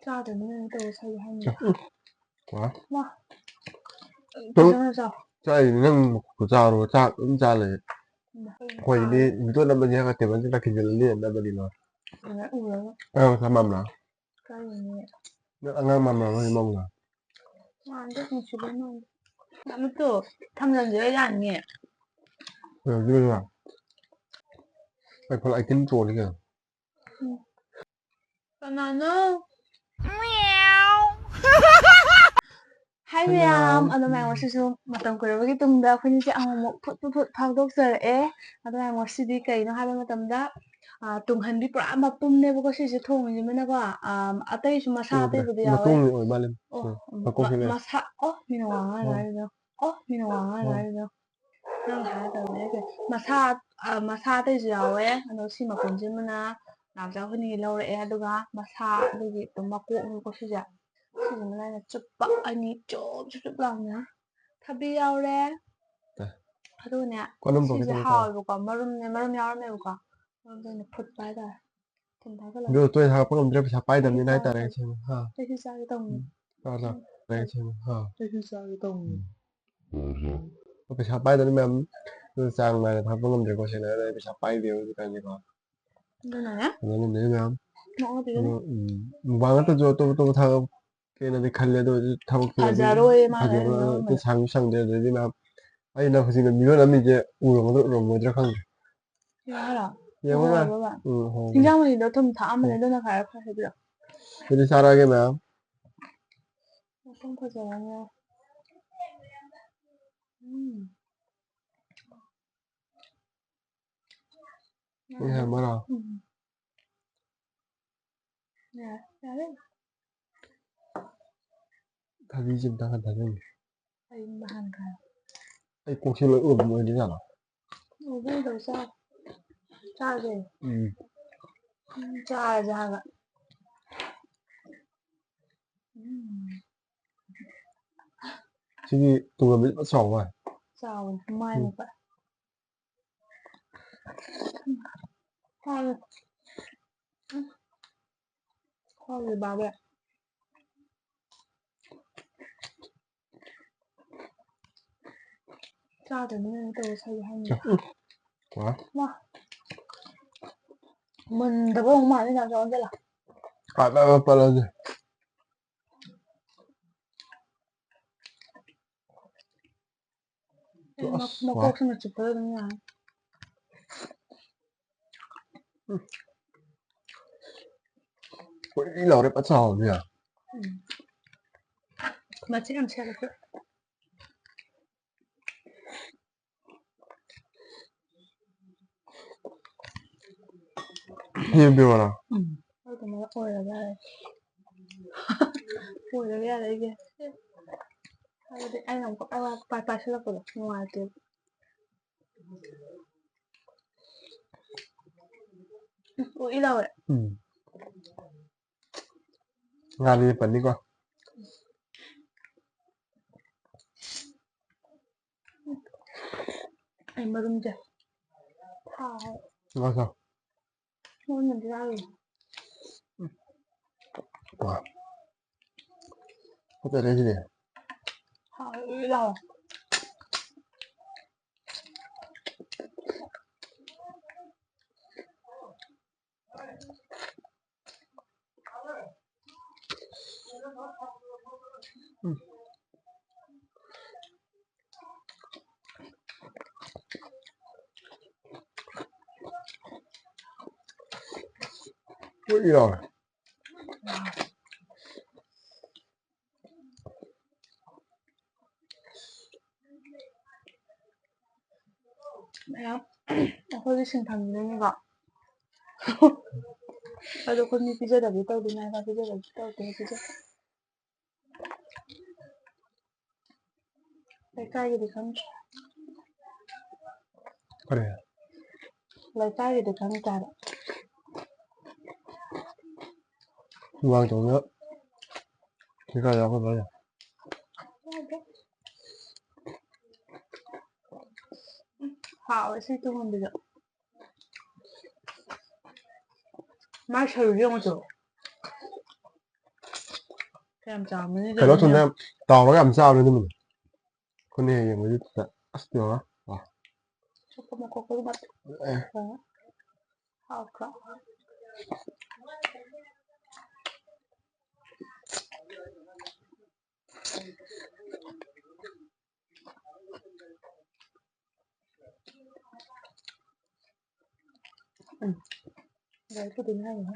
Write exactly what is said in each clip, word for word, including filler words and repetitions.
ꯆꯥꯗꯕꯅꯤꯅ ꯇꯧꯔ ꯁꯥꯏ ꯍꯥꯏꯅꯤ꯫ ꯋꯥ ꯃꯥ ꯐꯖꯅ ꯆꯥꯎ꯫ ꯆꯥꯏ ꯅꯪ ꯈꯨꯆꯥꯔꯣ ꯆꯥꯛ ꯑꯗꯨꯝ ꯆꯥ ꯂꯩ꯫ ꯑꯩꯈꯣꯏꯗꯤ ꯚꯤꯗꯤꯑꯣ ꯅꯝꯕꯁꯦ ꯍꯦꯛ ꯇꯦꯕꯜꯁꯤꯗ ꯈꯤꯟꯖꯤꯜꯂ ꯂꯦꯟꯅꯕꯅꯤꯅꯣ꯫ ꯎꯔꯒ ꯎꯔꯒ ꯑꯉꯥꯡ ꯃꯆꯥ ꯃꯥꯟꯕ꯭ꯔꯥ? ꯀꯥꯏꯗꯅꯤ꯫ ꯅꯪ ꯑꯉꯥꯡ ꯃꯥꯟꯕ꯭ꯔꯥ ꯅꯪ ꯃꯪꯗ? ꯃꯥꯟꯗꯦ ꯅꯨꯡꯁꯤꯕ ꯃꯥꯟꯗꯦ꯫ ꯃꯃꯤꯠꯇꯣ ꯊꯝꯖꯤꯟꯁꯤꯔ ꯌꯥꯅꯤꯌꯦ꯫ ꯑꯣꯏꯔꯝꯗꯣꯏꯅꯦ꯫ ꯑꯩ ꯐꯣꯟ ꯑꯩꯠꯇꯤꯟ ꯄ꯭ꯔꯣꯅꯤ ꯀꯩꯅꯣ꯫ ꯀꯅꯥꯅꯣ? ꯍꯥꯏ ꯃꯌꯥꯝ, ꯑꯗꯣ ꯃꯌꯥꯝ ꯉꯁꯤꯁꯨ ꯃꯇꯝ ꯀꯨꯏꯔꯕꯒꯤ ꯇꯨꯡꯗ ꯑꯩꯈꯣꯏꯅꯤꯁꯦ ꯑꯃꯨꯛ ꯐꯨꯠ ꯐꯨꯠ ꯐꯨꯠ ꯐꯥꯎꯗꯣꯛꯆꯔꯛꯑꯦ꯫ ꯑꯗꯣ ꯃꯌꯥꯝ ꯉꯁꯤꯗꯤ ꯀꯩꯅꯣ ꯍꯥꯏꯕ ꯃꯇꯝꯗ, ꯑ, ꯇꯨꯡꯍꯟꯕꯤ ꯄꯨꯔꯥ ꯃꯄꯨꯝꯅꯦꯕꯀꯣ ꯁꯤꯁꯦ ꯊꯣꯡꯉꯤꯁꯤꯃꯅꯀꯣ꯫ ꯑ, ꯑꯇꯩꯁꯨ ꯃꯁꯥ ꯎꯗ꯭ꯔꯦ꯫ ꯑꯇꯩꯕꯨꯗꯤ ꯌꯥꯎꯋꯦ꯫ ꯃꯇꯣꯡꯗꯤ ꯑꯣꯏ ꯃꯥꯜꯂꯦ꯫ ꯑꯣ, ꯎꯝ, ꯃꯀꯣꯛꯁꯤꯅꯦ꯫ ꯃꯁꯥ, ꯑꯣ, ꯃꯤꯅ ꯋꯥ ꯉꯥꯡ ꯑꯣ꯫ ꯍꯥꯏꯔꯤꯗꯣ꯫ ꯑꯣ, ꯃꯤꯅ ꯋꯥ ꯉꯥꯡ ꯑꯣ꯫ ꯍꯥꯏꯔꯤꯗꯣ꯫ ꯅꯪ ꯍꯥꯏꯔꯗꯕꯅꯦ ꯑꯩꯁꯦ꯫ ꯃꯁꯥ, ꯑ, ꯃꯁꯥ ꯑꯇꯩꯁꯨ ꯌꯥꯎꯋꯦ꯫ ꯑꯗꯣ ꯁꯤ ꯃꯄꯨꯝꯁꯤꯃꯅ ꯅꯥꯎꯆꯥ ꯑꯩꯈꯣꯏꯅꯤꯒꯤ ꯂꯧꯔꯛꯑꯦ꯫ ꯑꯗꯨꯒ ꯃꯁꯥ ꯑꯗꯨꯒꯤ ꯑꯗꯨꯝ ꯃꯀꯣꯛꯅꯤꯀꯣ ꯁꯤꯁꯦ꯫ ꯁꯤꯁꯤꯃꯅ ꯑꯩꯅ ꯆꯨꯞꯄ ꯑꯅꯤ ꯆꯨꯞ ꯆꯨꯞ ꯆꯨꯞ ꯂꯥꯎꯅ꯫ ꯊꯕꯤ ꯌꯥꯎꯔꯦ꯫ ꯇ- ꯑꯗꯨꯒꯅꯦ ꯀꯣꯂꯝ ꯄꯣꯛꯀꯦ ꯁꯤꯁꯦ ꯇꯧꯕ ꯍꯥꯎꯋꯦꯕꯀꯣ꯫ ꯃꯔꯨꯝꯅꯦ, ꯃꯔꯨꯝ ꯌꯥꯎꯔꯝꯃꯦꯕꯀꯣ꯫ ꯃꯔꯨꯝꯗꯣ ꯑꯩꯅ ꯐꯨꯠꯄ ꯍꯥꯏꯇꯥꯔꯦ꯫ ꯊꯨꯝ ꯊꯥꯛꯆꯜꯂꯒ꯫ ꯑꯗꯨ ꯇꯣꯏꯅ ꯍꯥꯞꯄ ꯉꯝꯗ꯭ꯔꯦ ꯄꯩꯁꯥ ꯄꯥꯏꯗꯕꯅꯤꯅ ꯑꯩ ꯍꯥꯏꯇꯥꯔꯦ ꯆꯥꯗ꯭ꯔꯦ꯫ ꯉꯁꯤ꯫ ꯍꯥ꯫ ꯑꯩꯁꯨ ꯆꯥꯒꯦ ꯇꯧꯅꯤ꯫ ꯆꯥ ꯆꯥ꯫ ꯂꯩ ꯁꯦꯝꯃꯨ꯫ ꯍꯥ꯫ ꯑꯩꯁꯨ ꯆꯥꯒꯦ ꯇꯧꯅꯤ꯫ ꯄꯩꯁꯥ ꯄꯥꯏꯗꯕꯅꯤ ꯃꯌꯥꯝ꯫ ꯑꯗꯨ ꯆꯥꯡ ꯅꯥꯏꯅ ꯊꯥꯛꯄ ꯉꯝꯗ꯭ꯔꯦꯀꯣ ꯁꯦꯟꯅ ꯍꯥꯏꯔ ꯄꯩꯁꯥ ꯄꯥꯏꯗꯦꯕ ꯍꯧꯖꯤꯛꯀꯥꯟꯁꯦꯀꯣ꯫ ꯑꯗꯨꯅꯅꯦ꯫ ꯑꯗꯨꯅꯅꯦ ꯃꯌꯥꯝ꯫ ꯅꯣꯛꯑꯣ ꯇꯤꯀꯅꯨ꯫ ꯑꯗꯣ, ꯎꯝ, ꯃꯨꯛꯕꯥꯡ ꯅꯠꯇ꯭ꯔꯁꯨ ꯑꯇꯣꯞ ꯑꯇꯣꯞꯄ ꯊꯕꯛ ꯀꯩꯅꯗꯤ ꯈꯜꯂꯦ ꯑꯗꯨ ꯑꯣꯏꯔꯁꯨ ꯊꯕꯛꯁꯤꯅꯗꯤ ꯐꯖꯔꯣꯏ ꯃꯥ ꯐꯖꯔꯣꯏ ꯍꯥꯏꯔꯤꯗꯣ ꯑꯗꯨ ꯁꯪꯁꯨ ꯁꯪꯗꯦ꯫ ꯑꯗꯩꯗꯤ ꯃꯌꯥꯝ ꯑꯩꯅ ꯍꯧꯖꯤꯛ ꯃꯤꯔꯣꯟ ꯑꯃꯤꯁꯦ ꯎꯔꯝꯒꯗ꯭ꯔꯥ ꯎꯔꯝꯃꯣꯏꯗ꯭ꯔꯥ ꯈꯪꯗ꯭ꯔꯦ꯫ ꯌꯥꯔꯣ? ꯌꯦꯡꯉꯨꯔꯦ꯫ ꯌꯥꯔꯣ? ꯎꯝ ꯍꯣꯏ꯫ ꯏꯟꯖꯥꯡ ꯃꯍꯤꯗꯣ ꯊꯨꯝ ꯊꯥꯛꯑꯝꯕꯅꯦ ꯑꯗꯨꯅ ꯈꯔ ꯐꯔꯦ ꯍꯥꯏꯕꯤꯔꯣ꯫ ꯑꯗꯨꯗꯤ ꯆꯥꯔꯛꯑꯒꯦ ꯃꯌꯥꯝ꯫ ꯃꯁꯛ ꯐꯖꯕꯅꯦ꯫ ꯎꯝ꯫ ꯅꯪ ꯍꯦꯟꯕꯔꯣ? ꯎꯝ꯫ ꯌꯥꯔꯦ, ꯌꯥꯔꯦ꯫ ꯊꯕꯤꯁꯦ ꯑꯝꯇ ꯍꯥꯟꯅ ꯊꯥꯖꯟꯒꯦ꯫ ꯑꯩ ꯅꯍꯥꯟ ꯈꯔ꯫ ꯑꯩ ꯀꯣꯛꯁꯦ ꯂꯣꯏ ꯎꯔꯕ ꯑꯣꯏꯗꯣꯏꯖꯥꯠꯂꯣ? ꯎꯕꯨ ꯎꯗꯧ ꯆꯥ-, ꯆꯥꯁꯦ꯫ ꯎꯝ꯫ ꯎꯝ, ꯆꯥꯔꯁꯦ ꯍꯥꯏꯕ꯫ ꯎꯝ꯫ ꯁꯤꯒꯤ ꯇꯨꯡꯍꯟꯕꯤꯁꯦ ꯐꯖꯅ ꯆꯥꯎꯕ ꯃꯥꯜꯂꯦ꯫ ꯆꯥꯎꯕꯅꯦ, ꯃꯥꯏ ꯎꯝ꯫ ꯃꯄꯥ꯫ ꯍꯥꯎꯋꯦ꯫ ꯎꯝ꯫ ꯍꯥꯎꯋꯦ, ꯕꯥꯕꯦ꯫ ꯆꯥꯗꯕꯅꯤꯅ ꯇꯧꯔ ꯁꯥꯏ ꯍꯥꯏꯅꯤ꯫ ꯋꯥ꯫ ꯃꯨꯟꯗꯕ ꯑꯃꯨꯛ ꯃꯥꯜꯂꯤ ꯅꯪꯁꯨ ꯑꯣꯟꯁꯤꯜꯂ꯫ ꯄꯠꯂ ꯄꯠꯂꯁꯦ꯫ ꯑꯁ, ꯋꯥ꯫ ꯃꯀꯣꯛꯁꯤꯅ ꯆꯤꯛꯄꯗ ꯑꯗꯨꯝ ꯌꯥꯔꯦ꯫ ꯀꯨꯏ ꯂꯥꯎꯔꯦ ꯄꯠ ꯆꯥꯎꯕꯅꯦ꯫ ꯎꯝ꯫ ꯃꯆꯤꯟ ꯌꯥꯝ ꯁꯦꯠꯂꯦ꯫ ꯌꯦꯡꯕꯤꯌꯣꯔꯥ? ꯎꯝ꯫ ꯑꯗꯨꯃꯥꯏꯅ ꯑꯣꯏꯔꯒ ꯂꯩꯔꯦ꯫ ꯑꯣꯏꯔꯒ ꯌꯥꯔꯦ ꯑꯩꯒꯤ꯫ ꯍꯥꯏꯕꯗꯤ ꯑꯩꯅ ꯑꯃꯨꯛ ꯄꯥꯏ-, ꯄꯥꯏ-, ꯄꯥꯏꯁꯤꯜꯂꯛꯄꯗꯣ ꯅꯨꯡꯉꯥꯏꯇꯦꯕ꯫ ꯎꯝ, ꯎꯏ ꯂꯥꯎꯔꯦ꯫ ꯎꯝ꯫ ꯉꯥꯗꯤ ꯄꯟꯅꯤꯀꯣ꯫ ꯑꯩ ꯃꯔꯨꯝꯁꯦ ꯊꯥꯎ ꯉꯥ ꯆꯥꯎ꯫ ꯃꯔꯨꯝ ꯑꯝꯇ ꯆꯥꯔꯨꯒꯦ꯫ ꯋꯥ꯫ ꯐꯖꯔꯦ ꯁꯤꯗꯤ꯫ ꯊꯥꯎ ꯎꯏ ꯂꯥꯎꯔꯦ꯫ ꯎꯏ ꯂꯥꯎꯔꯦ꯫ ꯃꯌꯥꯝ ꯑꯩꯈꯣꯏꯒꯤ ꯁꯤꯟꯐꯝꯁꯤꯅꯅꯦꯀꯣ꯫ ꯑꯗꯣ ꯑꯩꯈꯣꯏ ꯃꯤ ꯄꯤꯖꯗꯕꯤ ꯇꯧꯗꯣꯏꯅꯦ ꯍꯥꯏꯕ, ꯄꯤꯖꯗꯕꯤ ꯇꯧꯗꯦ, ꯄꯤꯖ-, ꯂꯩꯀꯥꯏꯒꯤꯗꯤ ꯈꯪꯗ꯭ꯔꯦ꯫ ꯀꯔꯤ? ꯂꯩꯀꯥꯏꯒꯤꯗꯤ ꯈꯪꯗ꯭ꯔꯦ ꯍꯥꯏꯕ꯫ ꯍꯨꯃꯥꯡ ꯇꯧꯅ ꯂꯩꯀꯥꯏꯗ ꯑꯩꯈꯣꯏ ꯂꯣꯏꯅ꯫ ꯍꯥꯎꯋꯦ ꯁꯤ ꯇꯨꯍꯣꯡꯕꯤꯗꯣ꯫ ꯃꯥꯏ ꯁꯔꯨꯁꯦ ꯌꯦꯡꯉꯨ ꯆꯣ꯫ ꯀꯌꯥꯝ ꯆꯥꯎꯔꯝꯃꯅꯤ ꯀꯩꯅꯣ ꯊꯣꯡꯗ ꯌꯥꯝ ꯇꯥꯎꯔꯒ ꯌꯥꯝ ꯆꯥꯕꯅꯦ ꯑꯗꯨꯝꯕꯗꯣ꯫ ꯑꯩꯈꯣꯏꯅ ꯍꯦꯛ ꯌꯦꯡꯕꯗꯨꯗ꯫ ꯌꯦꯡꯉꯣ꯫ ꯁꯨꯛꯀꯨꯝꯕ ꯈꯣꯠꯄꯗꯨ ꯃꯇꯨꯝ ꯑꯦ꯫ ꯍꯥꯎꯇ꯭ꯔꯣ? ꯎꯝ꯫ ꯂꯥꯏꯔꯤꯛꯄꯨꯗꯤ ꯉꯥꯏꯔꯤꯉꯣ꯫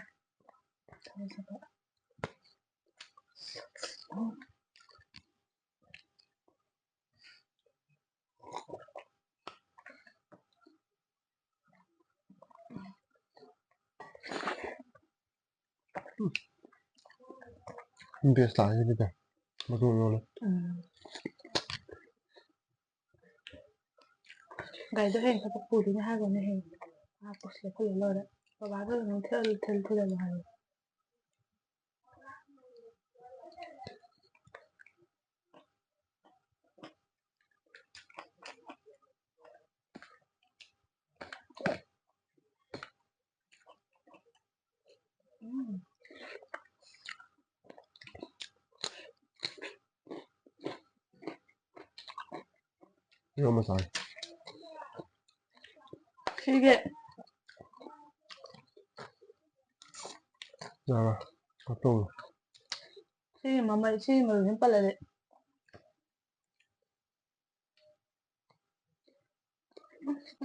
ꯕꯦꯁ ꯇꯥꯔꯦ ꯁꯤꯗꯤ꯫ ꯃꯇꯣꯡ ꯌꯥꯎꯔꯦ꯫ ꯎꯝ꯫ ꯒꯥꯔꯤꯗꯣ ꯍꯌꯦꯡ ꯊꯕꯛ ꯄꯨꯗꯣꯏꯅꯦ ꯍꯥꯏꯈ꯭ꯔꯣꯅꯦ ꯍꯌꯦꯡ꯫ ꯑꯥ ꯄꯨꯁꯤꯜꯂ ꯈꯣꯠꯂ ꯂꯣꯏꯔꯦ꯫ ꯕꯕꯥꯗꯣ ꯑꯗꯨꯝ ꯊꯤꯜ-, ꯊꯤꯜ-, ꯊꯤꯜꯍꯜꯂꯣ ꯍꯥꯏꯌꯣ꯫ ꯎꯝ꯫ ꯏꯔꯣꯝꯕ ꯆꯥꯔꯦ꯫ ꯁꯤꯒꯤ ꯌꯥꯔꯕ? ꯃꯇꯣꯡ꯫ ꯁꯤꯒꯤ ꯃꯃꯩ, ꯁꯤꯒꯤ ꯃꯔꯨꯁꯤ ꯄꯜꯂꯗꯤ꯫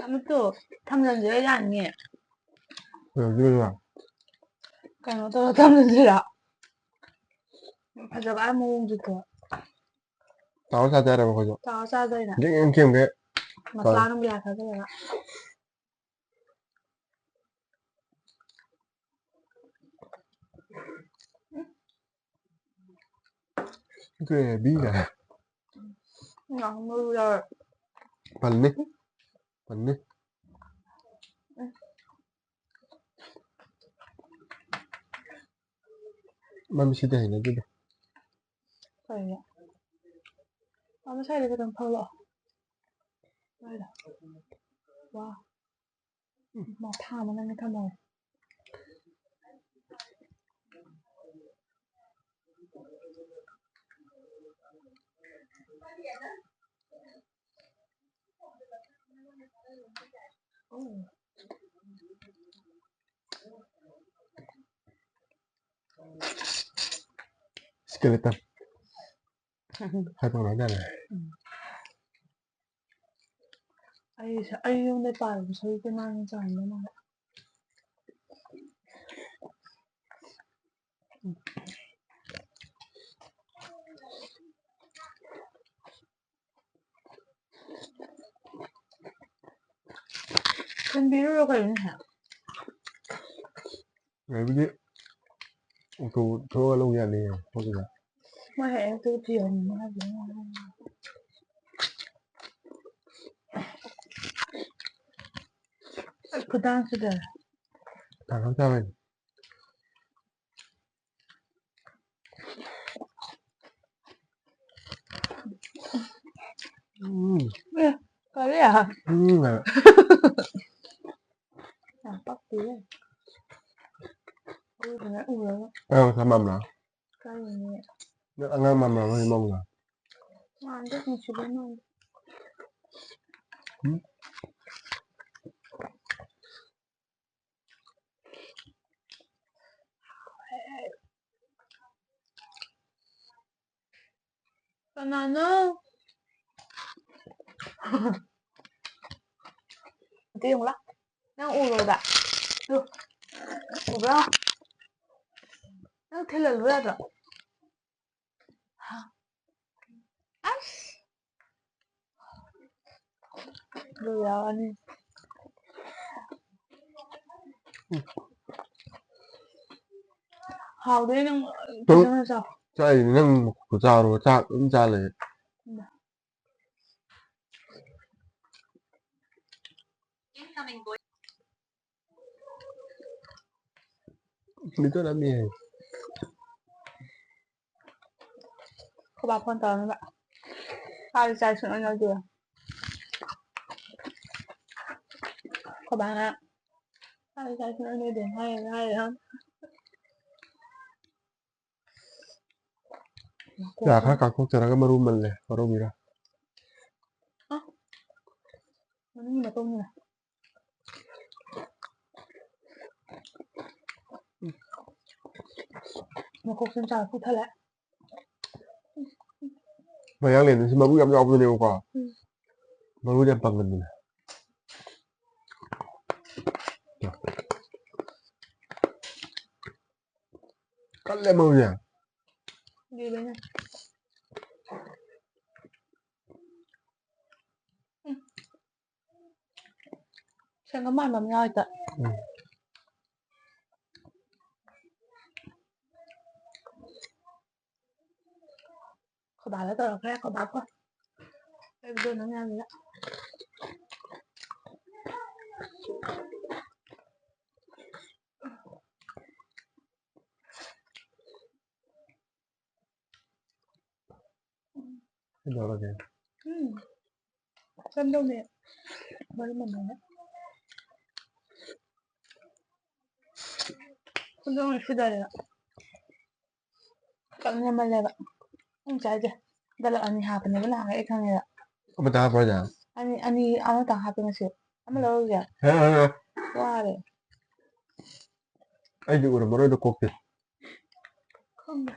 ꯑꯃꯠꯇꯣ ꯊꯝꯖꯤꯟꯁꯤꯔ ꯌꯥꯅꯤꯌꯦ꯫ ꯀꯩꯅꯣ ꯇꯧꯔ ꯊꯝꯖꯤꯟꯁꯤꯔ? ꯐꯖꯕ ꯃꯑꯣꯡꯁꯤꯀꯣ꯫ ꯇꯥꯎꯔ ꯆꯥꯖꯦ ꯍꯥꯏꯔꯕ ꯑꯩꯈꯣꯏꯁꯨ? ꯇꯥꯎꯔ ꯆꯥꯗꯣꯏꯅꯦ꯫ Gang gang ꯊꯦꯡꯒꯦ꯫ ꯃꯁꯂꯥ ꯇꯧꯔꯦ꯫ ꯅꯨꯡꯁꯂꯥ ꯊꯥꯖꯤꯜꯂꯒ꯫ Gravy ꯒ꯫ ꯉꯥ ꯃꯔꯨ ꯌꯥꯎꯔꯦ꯫ ꯄꯜꯂꯤ꯫ ꯄꯜꯂꯤ꯫ ꯃꯃꯤꯠꯁꯤꯗꯤ ꯍꯩꯅꯗꯦꯗ꯫ ꯀꯩꯅꯣ? ꯑꯃ ꯁ꯭ꯋꯥꯏꯗ ꯈꯤꯇꯪ ꯐꯧꯔꯛꯑꯣ꯫ ꯁ꯭ꯋꯥꯏꯗ꯫ ꯋꯥ꯫ ꯃꯊꯥ ꯑꯃ ꯅꯪꯒꯤ ꯊꯝꯃꯣ꯫ Skeleton. ꯍꯥꯏꯕ ꯉꯝꯗꯦ꯫ ꯑꯩ ꯁ-, ꯑꯩ ꯌꯨꯝꯗ ꯄꯥꯜꯂꯕ ꯁꯔꯨꯛꯇꯤ ꯃꯥꯅ ꯆꯥꯎꯔꯝꯗꯧ ꯃꯥꯜꯂꯦ꯫ ꯊꯤꯟꯕꯤꯔꯨꯔꯣ ꯀꯩꯅꯣꯅꯦ꯫ ꯂꯩꯕꯨꯗꯤ ꯑꯣꯇꯣ ꯊꯣꯛꯑꯒ ꯂꯧ ꯌꯥꯅꯤꯌꯦ, ꯊꯣꯛꯁꯤꯗ꯫ ꯃꯣꯏ ꯍꯌꯦꯡ ꯑꯣꯇꯣ ꯊꯤꯔꯝꯃꯣ ꯍꯥꯏꯕꯅꯦ꯫ ꯑꯩ ꯈꯨꯗꯥꯡꯁꯤꯗ꯫ ꯇꯥꯡꯈꯠ ꯇꯥꯕꯅꯤ꯫ ꯎꯝ꯫ ꯑꯦ, ꯀꯔꯤ? ꯎꯝ ꯍꯥꯏꯕ꯫ ꯌꯥꯝ ꯄꯛꯇꯦꯍꯦ꯫ ꯑꯩ ꯐꯖꯅ ꯎꯔꯒ꯫ ꯑꯉꯥꯡ ꯃꯆꯥ ꯃꯥꯟꯕ꯭ꯔꯥ? ꯀꯔꯤꯅꯣ? ꯅꯪ ꯑꯉꯥꯡ ꯃꯥꯟꯕ꯭ꯔꯥ ꯃꯥꯒꯤ ꯃꯑꯣꯡꯗꯣ? ꯃꯥꯟꯗꯦ, ꯅꯨꯡꯁꯤꯕ ꯃꯥꯟꯗꯦ꯫ ꯎꯝ꯫ ꯀꯅꯥꯅꯣ? ꯑꯝꯇ ꯌꯦꯡꯉꯨ ꯂꯥꯎ꯫ ꯅꯪ ꯎꯔꯣꯏꯕ꯫ ꯇꯨ꯫ ꯎꯕ꯭ꯔꯥ? ꯅꯪ ꯊꯤꯜꯍꯜꯂꯨ ꯌꯥꯗ꯭ꯔꯣ? ꯑꯁ꯫ ꯑꯗꯨ ꯌꯥꯎꯔꯅꯤ꯫ ꯍꯥꯎꯗꯣꯏ ꯅꯪ ꯐꯖꯅ ꯆꯥꯎ꯫ ꯆꯥꯏꯅꯤ ꯅꯪ ꯈꯨꯆꯥꯎꯗꯣ ꯆꯥꯛ ꯑꯗꯨꯝ ꯆꯥ ꯂꯩ꯫ ꯏꯃꯥ꯫ ꯃꯤꯇꯔ ꯑꯃ ꯌꯦꯡꯉꯦ꯫ ꯑꯩꯈꯣꯏ ꯕꯥ ꯐꯣꯟ ꯇꯧꯔꯝꯃꯤꯕ꯫ ꯆꯥꯛ ꯆꯥ ꯁꯨꯡꯅꯣꯏ ꯅꯣꯏꯗꯦ꯫ ꯑꯩꯈꯣꯏ ꯕꯥꯅ ꯆꯥꯛ ꯆꯥ ꯁꯨꯡꯅꯣꯏ ꯅꯣꯏꯗꯦ ꯍꯥꯏꯔꯦ ꯍꯥꯏꯔꯦ꯫ ꯆꯥ ꯈꯔ ꯀꯥꯡꯊꯣꯛꯆꯔꯒ ꯃꯔꯨ ꯃꯜꯂꯦ, ꯋꯥꯔꯧꯕꯤꯔꯣ꯫ ꯑ, ꯃꯅꯨꯡ ꯃꯀꯣꯛꯁꯤꯅ ꯆꯥ ꯄꯨꯊꯜꯂꯦ꯫ ꯃꯌꯥꯡꯂꯦꯟꯗ ꯁꯤ ꯃꯔꯨ ꯌꯥꯝ ꯌꯥꯎꯕꯗꯨꯅꯦꯕꯀꯣ꯫ ꯎꯝ꯫ ꯃꯔꯨꯗꯤ ꯌꯥꯝ ꯄꯪꯒꯟꯕꯅꯦ꯫ ꯀꯜꯂꯦ ꯃꯔꯨꯁꯦ꯫ ꯂꯤꯕꯩꯅꯦ꯫ ꯎꯝ꯫ ꯁꯦꯡꯒ ꯃꯥꯟꯕ ꯑꯃ ꯌꯥꯎꯔꯤꯗ꯫ ꯎꯝ꯫ ꯈꯣꯏꯕꯥꯗ ꯇꯧꯔꯛꯈ꯭ꯔꯦ, ꯈꯣꯏꯕꯥ ꯀꯣ꯫ ꯑꯩ ꯚꯤꯗꯤꯑꯣ ꯅꯝ ꯌꯥꯅꯤꯅ꯫ ꯀꯩꯗꯧꯔꯒꯦ? ꯎꯝ꯫ ꯀꯝꯗꯧꯅꯤ? ꯃꯔꯤ ꯃꯉꯥꯅꯦ꯫ ꯈꯨꯗꯣꯡ ꯁꯤꯗꯔꯦ꯫ ꯀꯛꯅꯤꯡꯃꯜꯂꯦꯕ꯫ ꯑꯩꯅ ꯆꯥꯏꯁꯦ꯫ ꯗꯂꯛ ꯑꯅꯤ ꯍꯥꯞꯄꯅꯦꯕ ꯅꯍꯥꯟꯒꯩ ꯑꯩ ꯈꯪꯉꯦꯕ꯫ ꯑꯃꯇ ꯍꯥꯞꯄ꯭ꯔꯣ ꯍꯥꯏꯁꯦ? ꯑꯅꯤ, ꯑꯅꯤ, ꯑꯃꯇꯪ ꯍꯥꯞꯄꯦ ꯉꯁꯤ꯫ ꯑꯃ ꯂꯧꯔꯨꯁꯦ꯫ ꯍꯦ, ꯍꯦ, ꯍꯦ꯫ ꯋꯥꯔꯦ꯫ ꯑꯩꯗꯤ ꯎꯔꯝꯃꯔꯣꯏꯗ ꯀꯣꯛꯇꯤ꯫ ꯈꯪꯗꯦ꯫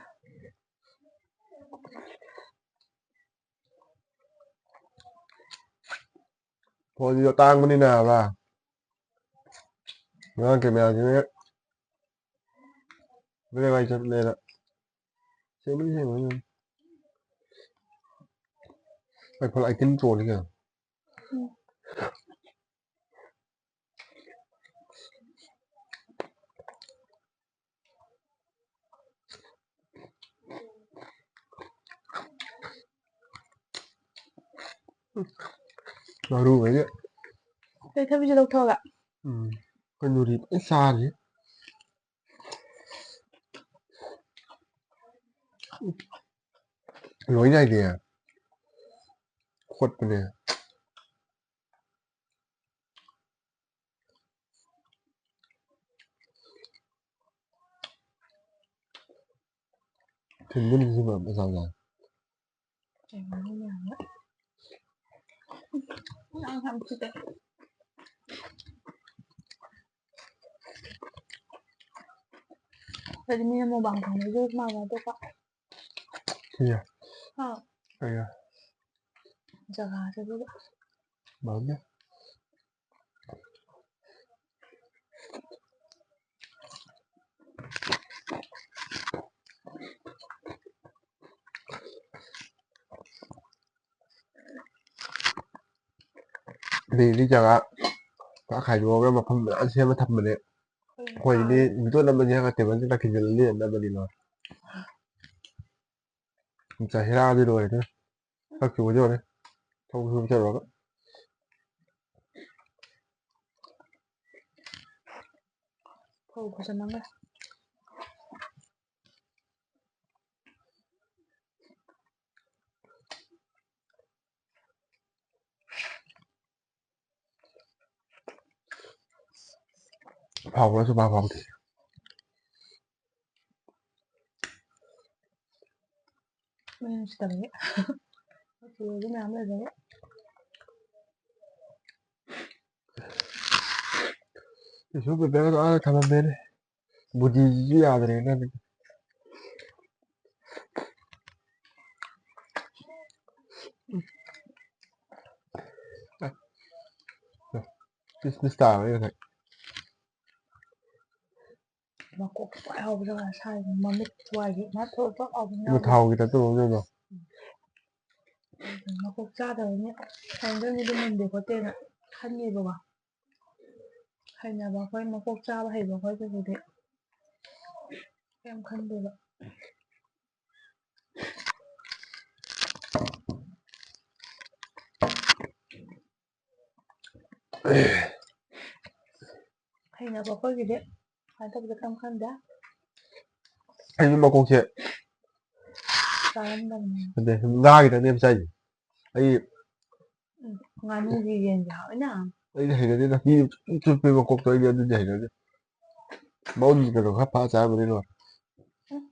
ꯐꯣꯟꯁꯤꯁꯨ ꯇꯥꯡꯕꯅꯤꯅ ꯍꯥꯏꯕ꯫ ꯉꯔꯥꯡ ꯀꯦꯃꯦꯔꯥꯁꯤꯅ ꯕꯦꯔꯥ ꯕꯦꯔꯥ ꯆꯠꯂꯦꯅ꯫ ꯁꯦꯡꯕꯗꯤ ꯁꯦꯡꯕꯅꯤ꯫ ꯑꯩ ꯐꯣꯟ ꯑꯩꯠꯇꯤꯟ ꯄ꯭ꯔꯣꯅꯤ ꯀꯩꯅꯣ꯫ ꯎꯝ꯫ ꯃꯔꯨꯈꯩꯁꯦ꯫ ꯀꯩ ꯊꯕꯤꯁꯦ ꯂꯧꯊꯣꯛꯑꯒ? ꯎꯝ꯫ ꯀꯩꯅꯣꯗꯤ ꯐꯖꯅ ꯆꯥꯔꯤ꯫ ꯂꯣꯏ ꯅꯥꯏꯗꯦ꯫ ꯈꯣꯠꯄꯅꯦ꯫ ꯊꯨꯝꯖꯤꯟꯕꯁꯨ ꯃꯌꯥꯝ ꯃꯆꯥ ꯃꯆꯥ꯫ ꯀꯩꯅꯣ ꯃꯌꯥꯝꯅ꯫ ꯌꯥꯝ ꯌꯥꯝ ꯐꯨꯠꯇꯦ꯫ ꯑꯩꯈꯣꯏꯗꯤ ꯃꯤꯅ ꯃꯨꯛꯕꯥꯡ ꯇꯧꯅꯩꯗꯨ ꯃꯥꯟꯅꯗꯦꯀꯣ꯫ ꯁꯤꯁꯦ꯫ ꯍꯥ꯫ ꯀꯩꯅꯣ? ꯖꯒꯥꯁꯤꯗ꯫ ꯃꯥꯟꯅꯗꯦ꯫ ꯃꯤꯗꯤ ꯖꯒꯥ ꯄꯨꯔꯥ ꯈꯥꯏꯗꯣꯛꯑꯒ ꯃꯐꯝ ꯃꯌꯥꯝ ꯁꯦꯝꯃ ꯊꯝꯕꯅꯦ꯫ ꯑꯩꯈꯣꯏꯗꯤ ꯃꯤꯇꯣꯠ ꯑꯃꯅꯤ ꯍꯥꯏꯔꯒ ꯇꯦꯕꯜꯁꯤꯗ ꯈꯤꯟꯖꯤꯜꯂ ꯂꯦꯞꯅꯕꯅꯤ ꯂꯣꯏꯔꯦ꯫ ꯆꯍꯤꯔꯥꯗꯤ ꯂꯣꯏꯔꯦ꯫ ꯀꯛꯈꯤꯕꯗꯤ ꯂꯣꯏꯔꯦ꯫ ꯊꯧ ꯁꯨꯕ ꯆꯠꯂꯨꯔꯒ꯫ ꯐꯧ ꯈꯨꯆꯟ ꯑꯃ꯫ ꯐꯥꯎꯕ꯭ꯔꯥ ꯁꯨꯡꯐꯥꯎ ꯐꯥꯎꯗꯦ꯫ ꯃꯤ ꯅꯨꯡꯁꯤꯗꯕꯒꯤ꯫ ꯃꯆꯨ ꯑꯣꯏꯕ ꯃꯌꯥꯝ ꯂꯩꯕꯒꯤ꯫ ꯇꯤꯁꯨ ꯄꯦꯄꯔꯒꯗꯣ ꯑꯥꯗ ꯊꯝꯃꯝꯃꯦꯅꯦ꯫ ꯕꯨꯙꯤꯁꯤꯁꯨ ꯌꯥꯗ꯭ꯔꯦꯅ꯫ ꯄꯤꯁ ꯄꯤꯁ ꯇꯥꯔꯦ ꯉꯁꯥꯏ꯫ ꯃꯀꯣꯛ ꯈ꯭ꯋꯥꯏ ꯍꯥꯎꯕ ꯖꯒꯥ ꯁꯥꯏ, ꯃꯃꯤꯠ ꯋꯥꯏꯒꯤ ꯉꯥ ꯊꯣꯛ ꯊꯣꯛ ꯍꯥꯎꯕ ꯑꯃ ꯌꯥꯎꯕꯗꯣ꯫ ꯊꯥꯎꯒꯤ ꯇꯥꯏꯞꯇ ꯇꯧꯕ ꯑꯃ ꯂꯩꯕꯗꯣ꯫ ꯃꯀꯣꯛ ꯆꯥꯗꯕꯅꯤ ꯁꯥꯏꯟꯗꯔꯅꯤꯗꯤ ꯃꯨꯟꯗꯦ ꯈꯣꯠꯇꯦꯅ ꯈꯟꯅꯦꯕꯀꯣ꯫ ꯍꯩꯅꯕ ꯑꯩꯈꯣꯏ ꯃꯀꯣꯛ ꯆꯥꯕ ꯍꯩꯕ ꯑꯩꯈꯣꯏꯗꯕꯨꯗꯤ ꯀꯩꯝ ꯈꯟꯗꯦꯕ꯫ ꯍꯩꯅꯕ ꯑꯩꯈꯣꯏꯒꯤꯗꯤ ꯀꯃꯥꯏꯅ ꯇꯧꯕꯗ ꯀꯔꯝ ꯈꯟꯗꯦ꯫ ꯑꯩꯁꯨ ꯃꯀꯣꯛꯁꯦ ꯆꯥꯔꯝꯗꯕꯅꯦ꯫ ꯅꯠꯇꯦ, ꯉꯥꯒꯤꯗꯅꯦꯕ ꯆꯥꯏꯁꯦ꯫ ꯑꯩ ꯎꯝ, ꯉꯥꯅꯨꯒꯤ ꯌꯦꯟꯒꯤ ꯍꯥꯎꯋꯤꯅ꯫ ꯑꯩꯗꯤ ꯍꯩꯅꯗꯦꯗ꯫ ꯃꯤ ꯆꯨꯞ-, ꯆꯨꯞꯄꯦ ꯃꯀꯣꯛꯇꯣ, ꯑꯩꯗꯤ ꯑꯗꯨꯗꯤ ꯍꯩꯅꯗꯦ꯫ ꯃꯎꯟ ꯀꯩꯅꯣ ꯈꯔ ꯐꯥ ꯆꯥꯔꯝꯃꯗꯤ ꯂꯣꯏꯔꯦ꯫ ꯎꯝ꯫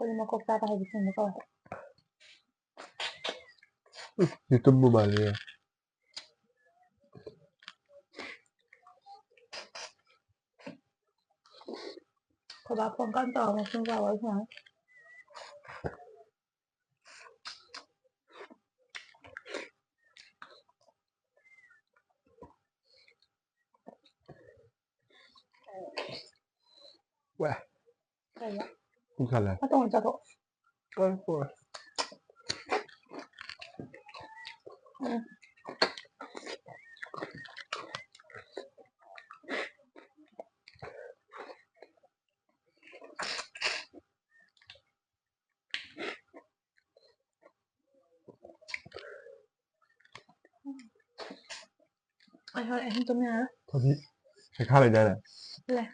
ꯑꯩꯈꯣꯏꯗꯤ ꯃꯀꯣꯛ ꯆꯥꯕ ꯍꯩꯕꯁꯤꯡꯗꯣ ꯀꯧꯋꯦ꯫ ꯌꯦꯇꯨꯝꯕꯨ ꯃꯥꯜꯂꯦ꯫ ꯑꯩꯈꯣꯏ ꯕꯥ ꯐꯣꯟ ꯀꯟꯅ ꯇꯧꯔꯝꯃꯦ, ꯁꯨꯝ ꯋꯥꯔꯤ ꯁꯥꯟꯅ꯫ ꯋꯥ꯫ ꯀꯩꯅꯣ? ꯄꯨꯛ ꯊꯜꯂꯦ꯫ ꯐꯠꯇꯣꯡ ꯆꯥꯊꯣꯛ꯫ ꯀꯔꯤ ꯄꯨꯔꯦ? ꯎꯝ꯫ ꯑꯩ ꯍꯣꯔꯦꯟ ꯑꯍꯤꯡ ꯇꯨꯝ ꯌꯥꯔꯣꯏ꯫ ꯊꯕꯤ ꯍꯩꯈꯥ ꯂꯩꯗꯥꯏꯅꯦ? ꯂꯩ꯫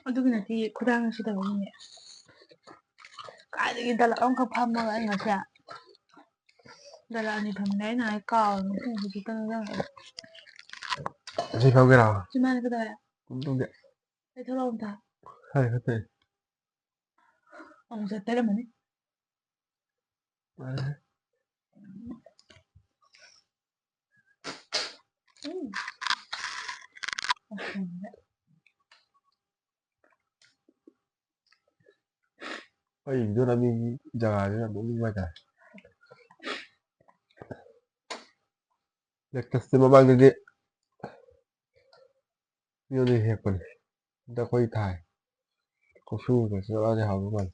ꯑꯗꯨꯒꯤ ꯅꯠꯇꯦ, ꯈꯨꯗꯥꯡ ꯁꯤꯗꯕꯒꯤꯅꯦ꯫ ꯀꯥꯏꯗꯒꯤ ꯗꯂꯞ ꯑꯃꯈꯛ ꯐꯝꯃꯒ ꯑꯩ ꯉꯁꯤ ꯗꯂꯞ ꯑꯅꯤ ꯐꯝꯃꯤꯟꯅꯩ, ꯑꯩꯅ ꯍꯥꯏ ꯀꯥꯎꯔꯦ, ꯃꯊꯪ ꯍꯧꯖꯤꯛꯇ ꯅꯤꯡꯁꯤꯡꯉꯛꯑꯦ꯫ ꯉꯁꯤ ꯐꯝꯒꯦꯔꯣ? ꯁꯤ ꯃꯥꯅ ꯀꯩꯗꯧꯔꯦ? ꯀꯩꯝ ꯇꯧꯗꯦ꯫ ꯑꯩ ꯊꯣꯛꯂꯛꯑꯣ ꯑꯝꯇ꯫ ꯍꯥꯏ ꯈꯛꯇꯅꯦ꯫ ꯑꯃꯨꯛ ꯆꯠꯇꯔꯝꯃꯅꯤ꯫ ꯃꯥꯅꯦ꯫ ꯎꯝ꯫ ꯑꯩ ꯚꯤꯗꯤꯑꯣ ꯅꯝꯃꯤ ꯖꯒꯥꯁꯦ ꯌꯥꯝ ꯅꯣꯛꯅꯤꯡꯕ ꯍꯥꯏꯇꯥꯔꯦ꯫ ꯂꯦꯛꯇꯁꯇꯤ ꯃꯃꯥꯡꯗꯗꯤ ꯃꯤꯉꯣꯟꯗꯒꯤ ꯍꯦꯛꯄꯅꯦ꯫ ꯍꯟꯗꯛ ꯑꯩꯈꯣꯏ ꯊꯥꯏ꯫ ꯀꯧꯁꯨꯗ ꯆꯠꯂꯗꯤ ꯍꯥꯎꯗꯧ ꯃꯥꯜꯂꯦ꯫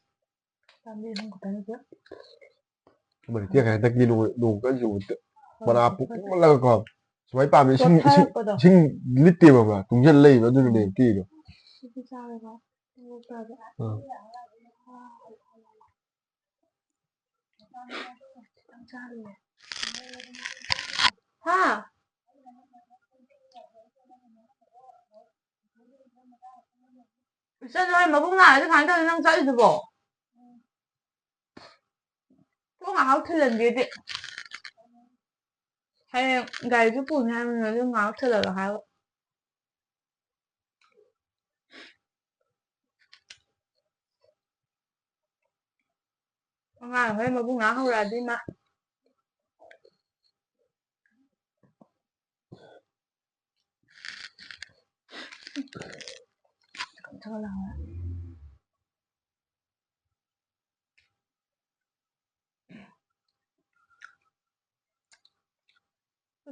ꯄꯥꯝꯕꯤ ꯑꯍꯨꯝ ꯈꯛꯇꯅꯤ ꯁꯤꯗ꯫ ꯑꯃꯗꯤ ꯇꯦꯛꯈ꯭ꯔꯦ ꯍꯟꯗꯛꯀꯤ ꯅꯣꯡ, ꯅꯣꯡ ꯀꯟꯅ ꯆꯨꯕꯗ ꯍꯣꯏ, ꯃꯅꯥ ꯍꯣꯏ, ꯍꯣꯏ꯫ ꯄꯨꯛꯂꯒꯀꯣ꯫ ꯁꯨꯃꯥꯏꯅ ꯄꯥꯝꯃꯤ ꯏꯁꯤꯡ, ꯏꯁꯤꯡ, ꯆꯣꯠꯊꯔꯛꯄꯗꯣ꯫ ꯏꯁꯤꯡ ꯂꯤꯠꯇꯦꯕ ꯈꯪꯕ꯭ꯔꯥ? ꯇꯨꯡꯁꯤꯜ ꯂꯩꯕ ꯑꯗꯨꯅꯅꯦ ꯎꯝ꯫ ꯇꯦꯛꯏꯗꯣ꯫ ꯁꯤꯗꯤ ꯆꯥꯔꯕ? ꯑꯥ꯫ ꯍꯥ? ꯏꯆꯟ ꯍꯣꯏ ꯃꯕꯨꯡ ꯅꯥꯔꯗꯤ ꯀꯃꯥꯏꯅ ꯇꯧꯅꯤ ꯅꯪ ꯆꯠꯂꯤꯗꯨꯕꯣ? ꯊꯣꯡ ꯉꯥꯏꯍꯥꯛ ꯊꯤꯜꯍꯟꯒꯦꯗꯤ꯫ ꯍꯌꯦꯡ ꯒꯥꯔꯤꯁꯨ ꯄꯨꯅꯤ ꯍꯥꯏꯕꯅꯤꯅ ꯑꯗꯨꯝ ꯉꯥꯏꯍꯥꯛ ꯊꯤꯜꯍꯜꯂꯣ ꯍꯥꯏꯕ꯫ ꯑꯉꯥꯡ ꯍꯣꯏ ꯃꯕꯨꯡ ꯉꯥꯡ ꯍꯧꯔꯛꯑꯗꯤ ꯃꯥ꯫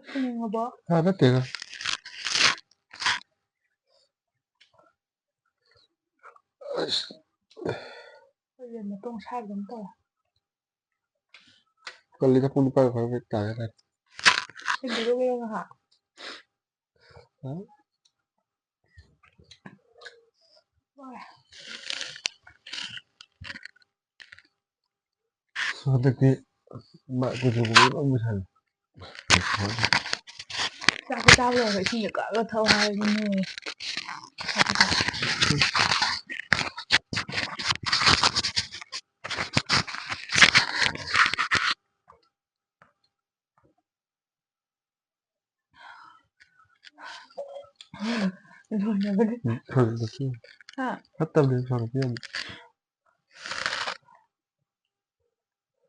ꯐꯨꯅꯤꯡꯉꯕꯣ? ꯍꯥ, ꯅꯠꯇꯦꯗ꯫ ꯑꯁ꯫ ꯑꯩꯈꯣꯏ ꯌꯦꯟ ꯃꯇꯣꯡ ꯁꯥꯏꯕꯗꯧꯅ ꯇꯧꯋꯦ꯫ ꯀꯜꯂꯤꯗ, ꯄꯨꯡ ꯅꯤꯄꯥꯟ ꯃꯈꯥꯏ ꯇꯥꯔꯦ꯫ ꯁꯤꯡꯖꯨꯗꯨꯒꯤꯔꯣ ꯉꯥꯏꯍꯥꯛ? ꯍꯥ? ꯋꯥꯔꯦ꯫ ꯍꯟꯗꯛꯇꯤ ꯃꯥꯏ ꯀꯨꯆꯨ ꯀꯨꯃꯦꯟ ꯂꯣꯏ ꯃꯨꯁꯜꯂꯦ꯫ ꯆꯥꯛꯁꯦ ꯆꯥꯕ ꯂꯣꯏꯔꯒ ꯏꯁꯤꯡꯁꯦ ꯀꯛꯑꯒ ꯊꯛꯑꯣ ꯍꯥꯏꯕꯅꯦ꯫ ꯂꯣꯏꯔꯕꯅꯦ꯫ ꯎꯝ, ꯐꯔꯦ, ꯐꯔꯦ꯫ ꯍꯥ? ꯐꯠꯇꯕꯅꯦ, ꯐꯔꯦ, ꯐꯔꯦ꯫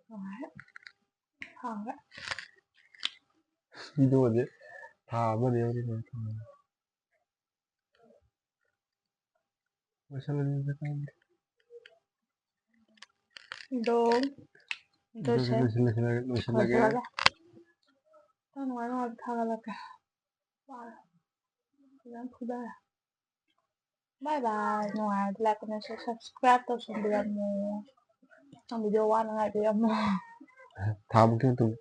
ꯍꯣꯏ꯫ ꯍꯥꯎꯔꯦ꯫ ꯁꯤꯗꯨꯃꯗꯤ ꯊꯥ ꯑꯃꯅꯤ ꯑꯃꯅꯤ ꯊꯝꯃꯦ꯫ ꯂꯣꯏꯁꯜꯂꯒꯦ꯫ ꯑꯗꯣ, ꯑꯗꯣ ꯁꯦ꯫ ꯂꯣꯏꯁꯤꯜꯂꯒꯦ, ꯂꯣꯏꯁꯤꯜꯂꯒꯦ꯫ ꯂꯣꯏꯁꯤꯜꯂꯒꯦ꯫ ꯅꯪ ꯅꯨꯡꯉꯥꯏ ꯅꯨꯡꯉꯥꯏꯕ ꯊꯥꯒꯠꯂꯛꯀꯦ꯫ ꯋꯥꯔꯦ꯫ ꯐꯖꯅ ꯐꯨꯗꯔꯦ꯫ Bye bye꯫ ꯅꯨꯡꯉꯥꯏꯔꯗꯤ like, comment, share, subscribe ꯇꯧꯁꯟꯕꯤꯔꯝꯃꯣ꯫ ꯅꯪ video ꯋꯥꯅ ꯉꯥꯏꯕꯤꯔꯝꯃꯣ꯫ ꯊꯥ ꯃꯨꯛꯀꯤ ꯃꯇꯨꯡ꯫